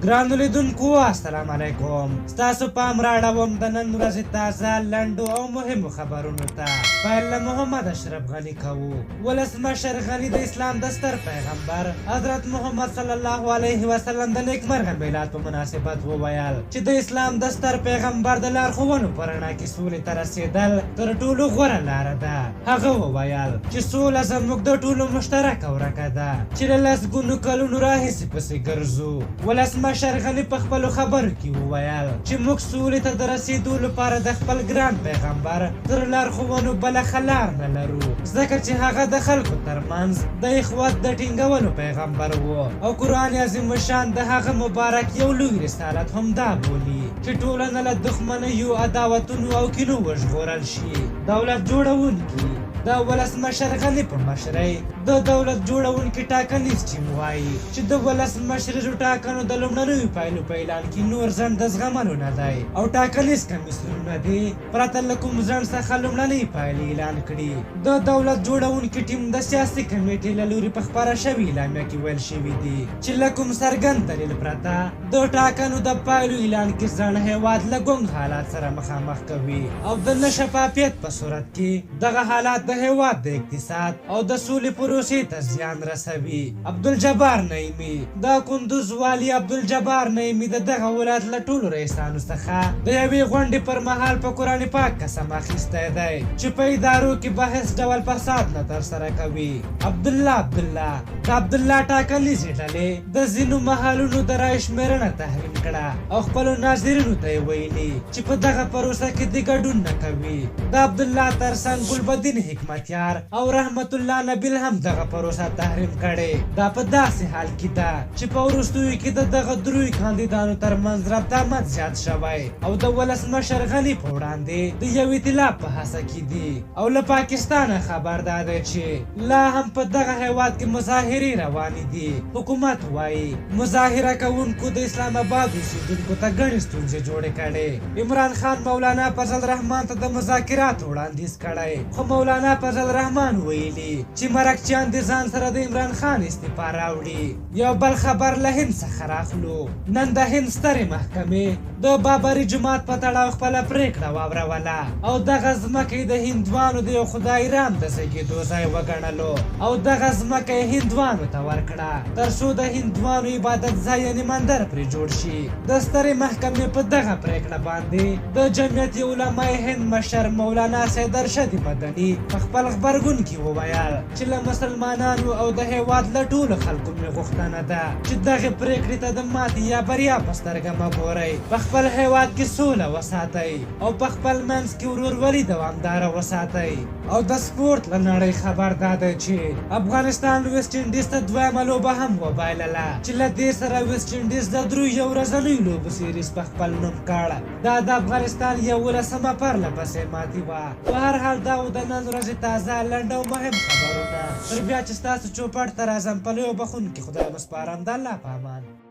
ګرانو لیدونکو السلام علیکم، ستاسو پام راړوم د نن ورځې تازه لنډو او مهمو خبرونو ته. پیل له محمد اشرف غني کوو. ولسمشر غني د اسلام د ستر پیغمبر حضرت محمد صلی الله علیه وسلم د نیکمرغه میلاد په مناسبت وویل چې د اسلام د ستر پیغمبر د لارښوونو په رڼا کې سولې ته رسېدل تر ټولو غوره لاره ده. هغه وویل چې سوله زموږ د ټولو مشترکه ورکه ده چې له لسګونو کلونو راهیسې پسې ګرځو. ولسمشر غني په خپلو خبرو کې وویل چې موږ سولې ته د رسېدو لپاره د خپل ګران پیغمبر تر لارښوونو بله ښه لار نه لرو، ځکه چې هغه د خلکو ترمنځ د اخوت د ټینګولو پیغمبر و او قرآن عظیم الشان د هغه مبارک یو لوی رسالت هم دا بولي چې ټولنه له دښمنیو، عداوتونو او کینو وژغورل شي. دولت جوړوونکي د ولسمشر غني په مشرۍ د دولت جوړوونکي ټاکنیز ټیم وايي چې د ولسمشریزو ټاکنو د لومړنیو پایلو په اعلان کې نور ځنډ د زغملو نه دی او ټاکنیز کمیسیونونه دې پرته له کوم ځنډ څخه لومړنۍ پایلې اعلان کړي. د دولت جوړوونکي ټیم د سیاسي کمېټې له لوري په خپره شوې اعلامیه کې ویل شوي دي چې له کوم څرګند دلیل پرته د ټاکنو د پایلو اعلان کې ځنډ هېواد له ګونګ حالات سره مخامخ کوي او د نه شفافیت په صورت کې دغه حالات د هېواد د اقتصاد او د سولې پروسې ته زیان رسوي. عبدالجبار نعیمي. د کندوز والي عبدالجبار نعیمي د دغه ولایت له ټولو رئیسانو څخه د یوې غونډې پر مهال په قرآن پاک قسم اخیستی دی چې په ادارو کې به هېڅ ډول فساد نه ترسره کوي. عبدالله عبدالله. د عبدالله ټاکنیزې ډلې د ځینو محلونو د رای شمېرنه تحریم کړه او خپلو ناظرینو ته یې ویلي چې په دغه پروسه کې دې ګډون نه کوي. د عبدالله ترڅنګ ګلبدین حکمتیار او رحمت الله نبیل هم دغه پروسه تحریم کړې. دا په داسې حال کې ده چې په وروستیو کې د دغه دریو کاندیدانو ترمنځ ربط آمد زیات شوی او د ولسمشر غني په وړاندې د یو ایتلاف په هڅه کې دي. او له پاکستانه خبر دا دی چې لا هم په دغه هېواد کې مظاهرې روانې دي. حکومت وايي، مظاهره کوونکو د اسلام اباد اوسېدونکو ته ګڼې ستونزې جوړې کړې. عمران خان مولانا فضل الرحمن ته د مذاکراتو وړاندیز کړی، خو مولانا فضل الرحمن ویلي چې مرکچیان دې ځان سره د عمران خان استعفا راوړي. یو بل خبر له هند څخه راخلو. نن د هند سترې محکمې د بابري جومات په تړاو خپله پرېکړه واوروله او دغه ځمکه یې د هندوانو د یو خدای رام د زېږېدو ځای وګڼلو او دغه ځمکه یې هندوانو ته ورکړه تر څو د هندوانو عبادت ځای یعنې مندر پرې جوړ شي. د سترې محکمې په دغه پرېکړه باندې د جمعیت علمای هند مشر مولانا سید ارشد مدني په خپل غبرګون کې وویل چې له مسلمانانو او د هېواد له ټولو خلکو مې غوښتنه ده چې دغې پرېکړې ته د ماتې یا بریا په سترګه مه ګورئ، په خپل هېواد کې سوله وساتئ او په خپل منځ کې ورورولي دوامداره وساتئ. او د سپورت له نړۍ خبر دا دی چې افغانستان ویسټ انډیز ته دویمه لوبه هم وبایلله چې له دې سره ویسټ انډیز د دریو یو ورځنیو لوبو سیریز په خپل نوم کړ. دا د افغانستان یوولسمه پرله پسې ماتې وه. په هر حال دا وو د نن ورځې تازه، لنډ او مهم خبرونه. تر بیا چې ستاسو چوپړ ته راځم په لوی او بخښونکي خدای مو سپارم. د الله په امان.